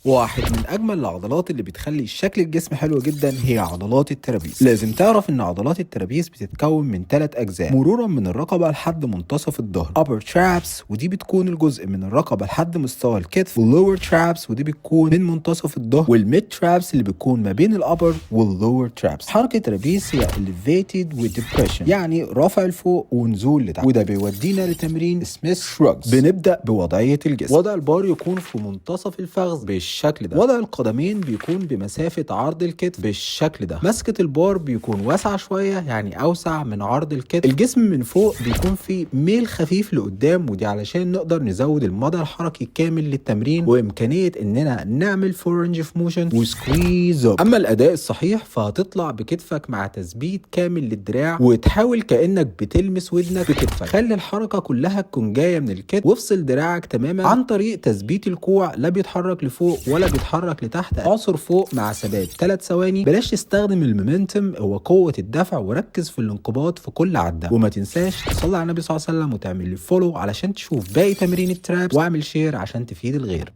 واحد من اجمل العضلات اللي بتخلي شكل الجسم حلو جدا هي عضلات ال traps. لازم تعرف ان عضلات ال traps بتتكون من 3 اجزاء مرورا من الرقبة لحد منتصف الظهر: upper traps، ودي بتكون الجزء من الرقبة لحد مستوى الكتف، وال lower traps، ودي بتكون من منتصف الظهر، وال mid traps اللي بتكون ما بين ال upper وال lower traps. حركة traps هي elevated و depression، يعني رفع لفوق ونزول لتحت، وده بيودينا لتمرين Smith shrugs. بنبدا بوضعيه الجسم: وضع البار يكون في منتصف الفخذ بالشكل ده، وضع القدمين بيكون بمسافة عرض الكتف بالشكل ده، مسكة البار بيكون واسعة شوية، يعني أوسع من عرض الكتف. الجسم من فوق بيكون فيه ميل خفيف لقدام، ودي علشان نقدر نزود المدى الحركي الكامل للتمرين وإمكانية إننا نعمل full range of motion و squeeze up. أما الأداء الصحيح فهتطلع بكتفك مع تثبيت كامل للدراع، وتحاول كأنك بتلمس ودنك بكتفك. خلي الحركة كلها تكون جاية من الكتف، وافصل دراعك تماما عن طريق تثبيت الكوع، لا بيتحرك لفوق ولا بيتحرك لتحت. اعصر فوق مع ثبات 3 ثواني. بلاش تستخدم ال momentum، هو قوة الدفع، وركز في الانقباض في كل عدة. وما تنساش تصلي على النبي صلى الله عليه وسلم وتعمل لي follow علشان تشوف باقي تمرين ال traps، واعمل share عشان تفيد الغير.